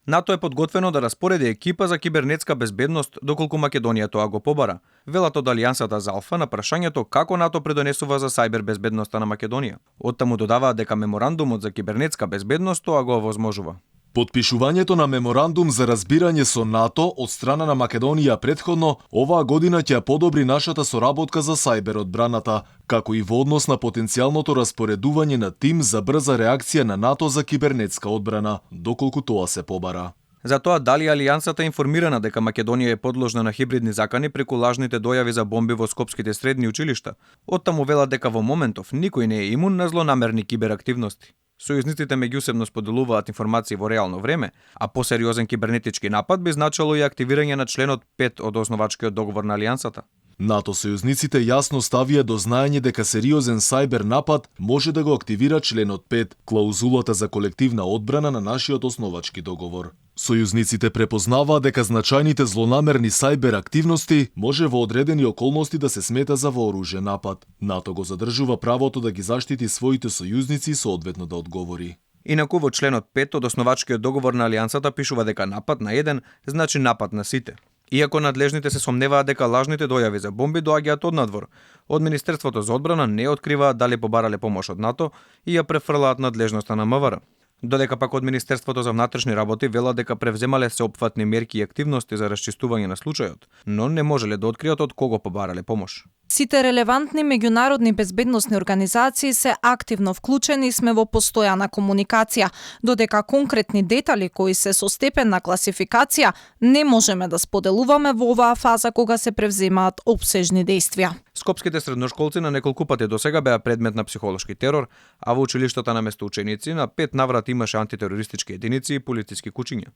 НАТО е подготвено да распореди екипа за кибернетска безбедност доколку Македонија тоа го побара, велат од Алијансата за Алфа на прашањето како НАТО придонесува за сајбер безбедноста на Македонија. Оттаму додаваат дека меморандумот за кибернетска безбедност тоа го овозможува. Подпишувањето на меморандум за разбирање со НАТО од страна на Македонија претходно оваа година ќе подобри нашата соработка за сајбер одбраната, како и во однос на потенцијалното распоредување на тим за брза реакција на НАТО за кибернетска одбрана, доколку тоа се побара. За тоа дали Алијансата е информирана дека Македонија е подложна на хибридни закани преку лажните дојави за бомби во скопските средни училишта, оттаму велат дека во моментов никој не е имун на злонамерни киберактивности. Сојузниците меѓусебно споделуваат информации во реално време, а посериозен кибернетички напад би значило и активирање на членот 5 од основачкиот договор на Алијансата. НАТО сојузниците јасно ставија до знаење дека сериозен сајбер напад може да го активира членот 5, клаузулата за колективна одбрана на нашиот основачки договор. Сојузниците препознаваа дека значајните злонамерни сајбер активности може во одредени околности да се смета за вооружен напад. НАТО го задржува правото да ги заштити своите сојузници и соодветно да одговори. Инаку во членот 5 од основачкиот договор на Алијансата пишува дека напад на еден значи напад на сите. Иако надлежните се сомневаат дека лажните дојави за бомби доаѓаат од надвор, од Министерството за одбрана не откриваат дали побарале помош од НАТО и ја префрлаат надлежноста на МВР. Додека пак од Министерството за внатрешни работи велат дека превземале сеопфатни мерки и активности за расчистување на случајот, но не можеле да откријат од кого побарале помош. Сите релевантни меѓународни безбедносни организации се активно вклучени и сме во постојана комуникација, додека конкретни детали кои се со степен на класификација не можеме да споделуваме во оваа фаза кога се превземаат опсежни дејствија. Скопските средношколци на неколку пати досега беа предмет на психолошки терор, а во училиштата на место ученици на 5 наврати имаше антитерористички единици и полициски кучиња.